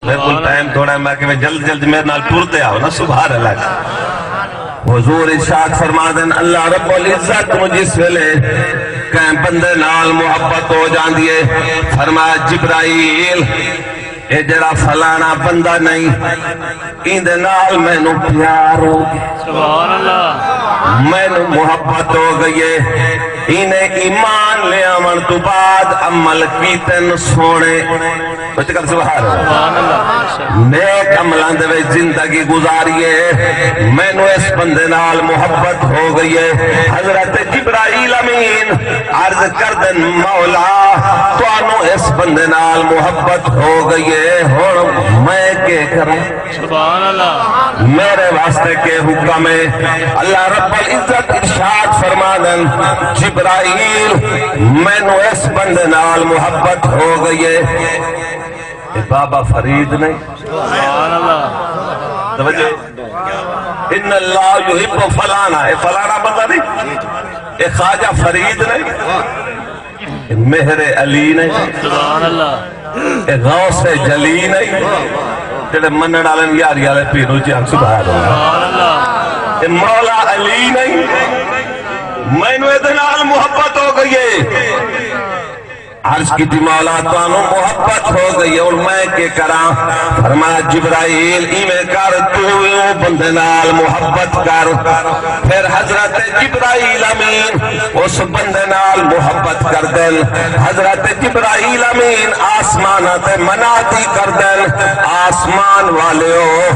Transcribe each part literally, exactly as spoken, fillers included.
میرے کول ٹائم تھوڑا ہے، میں کہ جلد جلد میرے نال ٹردے آؤ نا، سبحان اللہ۔ حضور ارشاد فرما دین، اللہ رب العزت نو جس ویلے کہیں بندے نال محبت ہو جاندی ہے، فرمایا، جبرائیل، اے جڑا فلانا بندہ نہیں، ایندے نال مینوں پیار ہو گیا۔ سبحان اللہ۔ مینوں محبت ہو گئی ہے۔ اینے ایمان لے آوݨ توں بعد عمل کیتن سوہݨے۔ اچ کر سبحان اللہ۔ سبحان اللہ۔ نیک عملاں دے وچ زندگی گزاری ہے۔ مینوں اس بندے نال محبت ہو گئی ہے۔ حضرت جبرائیل امین عرض کر دین، مولا، تانوں اس بندے نال محبت ہو گئی ہے، ہݨ میں کے کراں؟ سبحان اللہ۔ میرے واسطے کے حکم ہے؟ اللہ رب العزت ارشاد فرما دین، جبرائیل، مینوں اس بندے نال محبت ہو گئی ہے۔ اے بابا فرید نہیں؟ سبحان اللہ۔ توجہ۔ ان اللہ یحب فلانا، اے فلانا بندہ نہیں، اے خواجہ فرید نہیں، اے مہر علی نہیں، سبحان اللہ۔ اے غوث جلی نہیں، جڑے منن والے یاری والے پیر نو جان، سبحان اللہ۔ سبحان اللہ۔ اے مولا علی نہیں، مینوں اے دے نال محبت ہو گئی ہے۔ عرض کیتی، مولا، تانوں محبت ہو گئی ہے، ہݨ میں کے کراں؟ فرمایا، جبرائیل، ایویں کر، توں وی او بندے نال محبت کر۔ پھر حضرت جبرائیل امین اس بندے نال محبت کر دین۔ حضرت جبرائیل امین آسماناں تے منادی کر دین، آسمان والیو،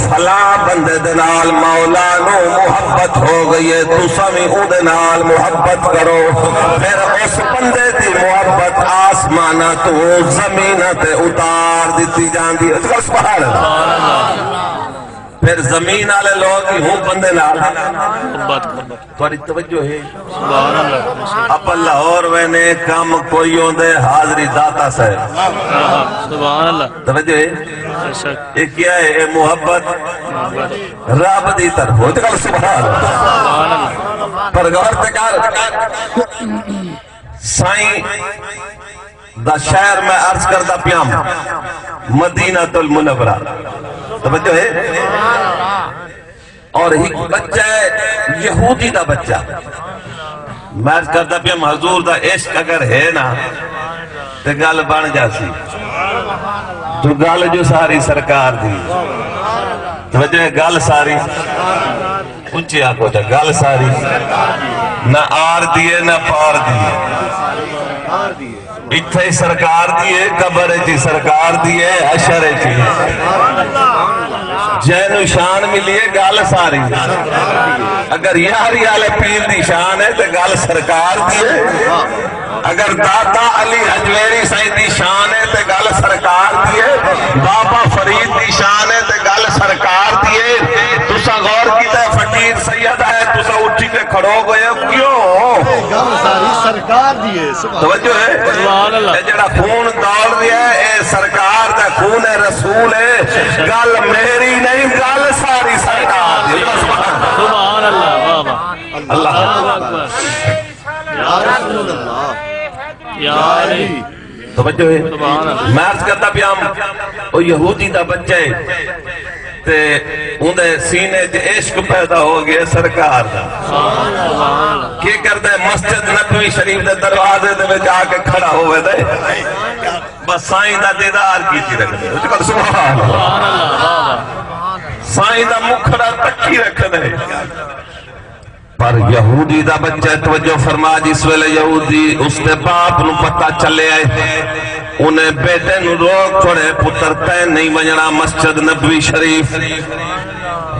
فلاں بندے دے نال مولا نو محبت ہو گئی ہے، تساں وی اوندے نال محبت کرو۔ پھر اس بندے دی محبت آسماناں توں زمیناں تے اتار دتی جاندی ہے۔ سبحان اللہ۔ پھر زمین والے لوگ وی ہوں بندے نال محبت کرو۔ تہاݙی توجہ ہے؟ سبحان اللہ۔ اپاں لاہور ویندے، کم کوئی ہوندے، حاضری داتا صاحب۔ سبحان اللہ۔ توجہ ہے؟ بے شک۔ اے کیا ہے؟ اے محبت رب دی طرف ہو۔ تے کر سبحان اللہ۔ سبحان اللہ۔ پر غور تے کر، سائیں دا شہر میں عرض کردا پیام، مدینہ المنورہ۔ توجہ ہے؟ اور ہک بچہ ہے، یہودی دا بچہ۔ میں عرض کردا پیام، حضور دا عشق اگر ہے نا، تے گل بݨ جاسی۔ تو گل جو ساری سرکار دی۔ توجہ ہے، گل ساری۔ اچی آکھو چا، گل ساری۔ نہ آر دی ہے، نہ پار دی ہے۔ اتھے سرکار دی ہے، قبر اچ سرکار دی ہے، حشر اچ۔ جینوں شان ملی ہے، گل ساری۔ اگر یاری والے پیر دی شان ہے تے گل سرکار دی ہے۔ اگر داتا علی ہجویری سائیں دی شان ہے تے گل سرکار دی ہے، بابا فرید دی شان ہے تے گل سرکار دی ہے۔ تساں غور کیتا ہے، فقیر سید ہے، تساں اٹھی تے کھڑو گئے ہو، کیوں؟ گل ساری سرکار دی ہے۔ سبحان توجہ ہے؟ سبحان اللہ۔ اے جڑا خون دوڑ رہیا ہے، اے سرکار دا خون ہے، رسول ہے۔ گل میری نہیں، گل ساری سرکار دی۔ سبحان اللہ، واہ واہ۔ اللہ۔ اللہ اکبر۔ یا رسول اللہ۔ یا علی۔ توجہ ہے؟ سبحان اللہ۔ میں عرض کردا پیام، او یہودی دا بچہ ہے تے اوندے سینے 'چ عشق پیدا ہو گیا سرکار دا۔ سبحان اللہ۔ کی کردا ہے؟ مسجد نبوی شریف دے دروازے دے وچ آ کے کھڑا ہووے تے بس سائیں دا دیدار کیتی رکھدے۔ سبحان اللہ۔ سبحان اللہ، واہ واہ۔ سائیں دا مکھڑا تکی رکھدے۔ پر یہودی دا بچہ، توجہ فرما، جس ویلے یہودی اس دے باپ نو پتہ چلے آئے، انہیں بیٹے نو روک چھوڑے، پتر تیں نہیں ونجنا مسجد نبوی شریف۔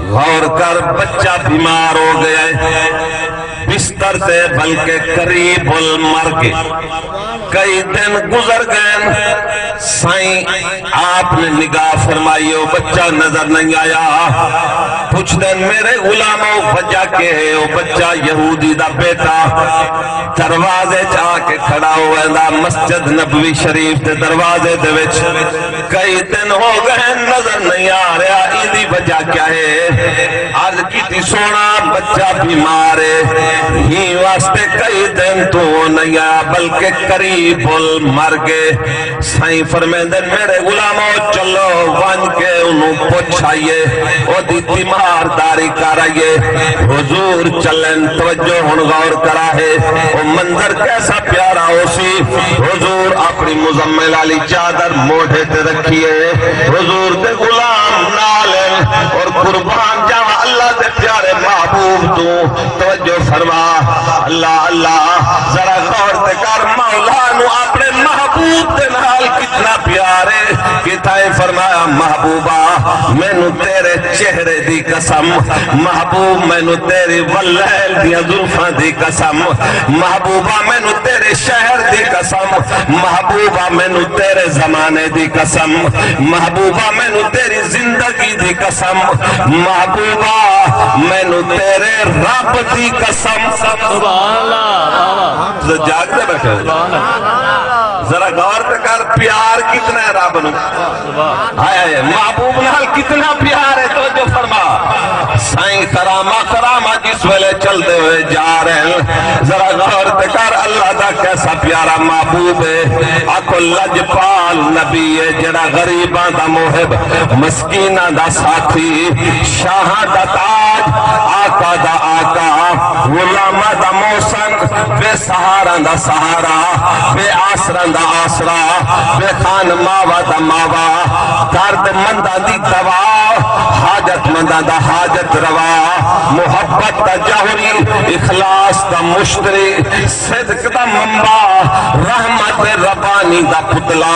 غور کر، بچہ بیمار ہو گیا ہے، بستر تے بلکہ قریب المرگ۔ کئی دن گزر گئے، سائیں آپ نے نگاہ فرمائی، او بچہ نظر نہیں آیا۔ پوچھدن، میرے غلامو، وجہ کے ہے؟ او بچہ یہودی دا بیٹا دروازے چ آ کے کھڑا ہو ویندا، مسجد نبوی شریف دے دروازے دے وچ۔ کئی دن ہو گئے، نظر نہیں آ رہا، ایندی وجہ کیا ہے؟ عرض کیتی، سوہݨا، بچہ بیمار ہے، ہی واسطے کئی دن توں نہیں آیا، بلکہ قریب المرگ ہے۔ سائیں فرمیندن، میرے غلامو، چلو، آئیے، او دی تیمارداری کر آئیے۔ حضور چلن، توجہ ہن غور کرا ہے، او منظر کیسا پیارا ہو سی۔ حضور اپنی مزمل والی چادر موڈھے تے رکھیے، حضور دے غلام نال ہن، اور قربان جاواں اللہ دے پیارے محبوب توں۔ توجہ فرما، اللہ اللہ، ذرا غور تے کر، مولا نو اپنے محبوب دے نال کتنا پیار ہے۔ کتھائیں فرمایا، محبوبہ مینوں تیرے چہرے دی قسم، محبوب مینوں تیری ولیل دیاں زلفاں دی قسم، محبوبہ مینوں تیرے شہر دی قسم، محبوبہ مینوں تیرے زمانے دی قسم، محبوبہ مینوں تیری زندگی دی قسم، محبوبہ مینوں تیرے رب دی قسم۔ سبحان اللہ، واہ واہ۔ جاگدے بیٹھے ہو۔ سبحان اللہ۔ ذرا غور تے کر، پیار کتنا ہے رب نو۔ سبحان اللہ۔ ہائے ہائے، محبوب نال کتنا پیار ہے، توجہ فرما۔ سائیں خرامہ خرامہ جس ویلے چلدے ہوئے جا رہے ہیں، ذرا غور تے کر، اللہ دا کیسا پیارا محبوب ہے۔ آکھو لجپال نبی ہے، جڑا غریباں دا محب، مسکیناں دا ساتھی، شاہاں دا تاج، آقا دا آقا، غلاماں دا محسن، بے سہاراں دا سہارا، بے آسراں دا آسرا، بے خان ماوا دا ماوا، درد منداں دی دوا، حاجت منداں دا حاجت روا، محبت دا جوہری، اخلاص دا مشتری، صدق دا منبع، رحمت ربانی دا پتلا،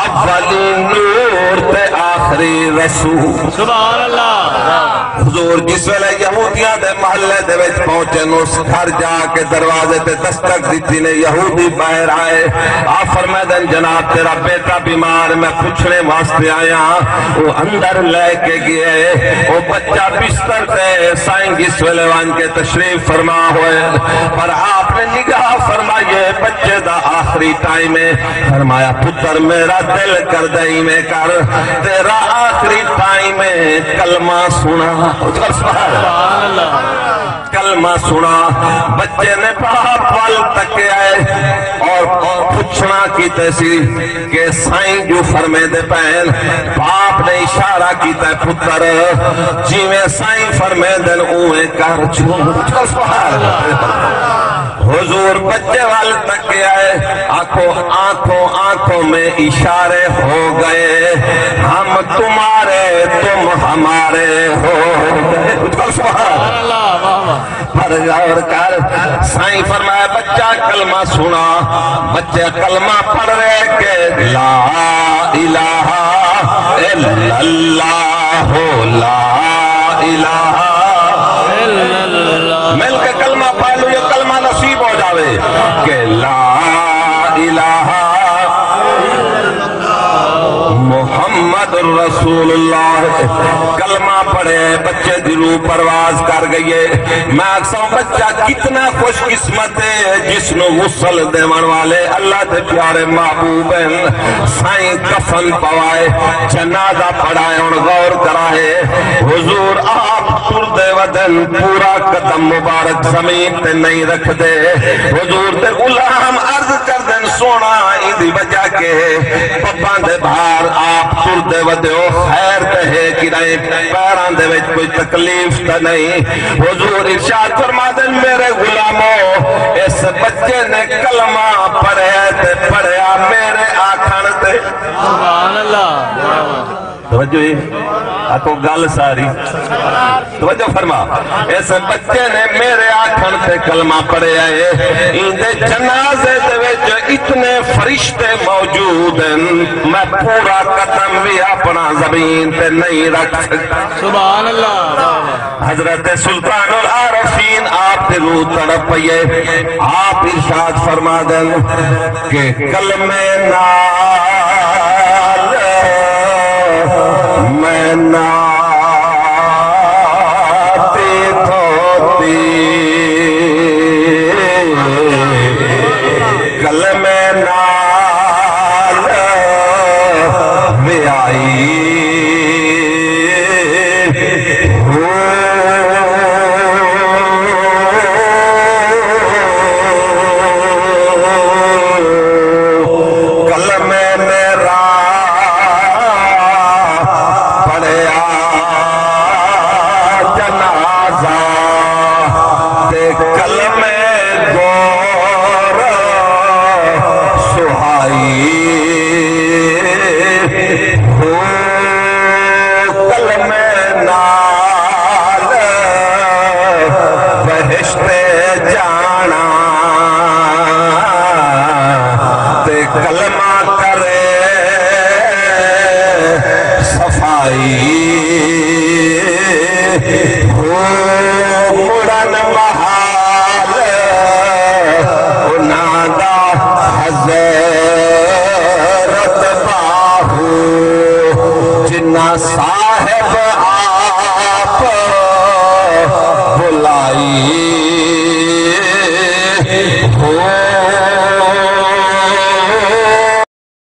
اولی نور تے آخری رسول۔ سبحان اللہ۔ حضور جس ویلے یہودیاں دے محلے دے وچ پہنچے، نو اس گھر جا کے دروازے تے دستک دتی نے، یہودی باہر آئے۔ آپ فرمائے دن، جناب، تیرا بیٹا بیمار، میں پوچھنے واسطے آیا۔ وہ اندر لے کے گئے، وہ بچہ بستر تے، سائیں جس ویلے وان کے تشریف فرما ہوئے، پر آپ نے نگاہ فرمائیے، بچے دا آخری ٹائم ہے۔ فرمایا، پتر میرا دل کردے ایویں کر، تیرا آخری ٹائم ہے، کلمہ سنا۔ اچھا، سبحان اللہ۔ کلمہ سنا۔ بچے نے باپ ول تکیا ہے اور پوچھنا کیتے سی کہ سائیں جو فرمیندے پئے ہن۔ باپ نے اشارہ کیتا ہے، پتر جیویں سائیں فرمیندن اوویں کر چھوڑ۔ سبحان اللہ۔ حضور بچے ول تکیا ہے، آکھو، آنکھوں آنکھوں میں اشارے ہو گئے، ہم تمہارے تم ہمارے ہو گئے۔ سبحان اللہ۔ پر غور کر، سائیں فرمایا، بچہ کلمہ سنا، بچے کلمہ پڑھ رہے کہ لا الہ الا اللہ، لا الہ الا اللہ۔ مل کے کلمہ پڑھ لو، یہ کلمہ نصیب ہو جاوے کہ لا الہ محمد رسول اللہ۔ کلمہ پڑھے، بچے دی روح پرواز کر گئی ہے۔ میں آکھساں، بچہ کتنا خوش قسمت ہے جس نو غسل دیون والے اللہ دے پیارے محبوب ہیں۔ سائیں کفن پوائے، جنازہ پڑھائے۔ ہن غور کرائے، حضور آپ ٹردے ودن، پورا قدم مبارک زمین تے نہیں رکھدے۔ حضور دے غلام عرض کردن، سونا، ایندی وجہ کے؟ پپاں دے بھار آپ ٹردے ودیو، خیر تے ہے کہ نہیں؟ پیراں دے وچ کوئی تکلیف تے نہیں؟ حضور ارشاد فرما دن، میرے غلامو، اس بچے نے کلمہ پڑھے تے پڑھیا میرے آکھن تے۔ سبحان اللہ۔ توجہ ہے؟ آکھو گل ساری۔ توجہ فرما۔ اس بچے نے میرے آکھن تے کلمہ پڑھیا ہے۔ ایندے جنازے دے وچ اتنے فرشتے موجود ہیں، میں پورا قدم بھی اپنا زمین تے نہیں رکھ سکتا۔ سبحان اللہ۔ حضرت سلطان العارفین آپ دی روح تڑپ پئی ہے۔ آپ ارشاد فرما دن کہ کلمے نال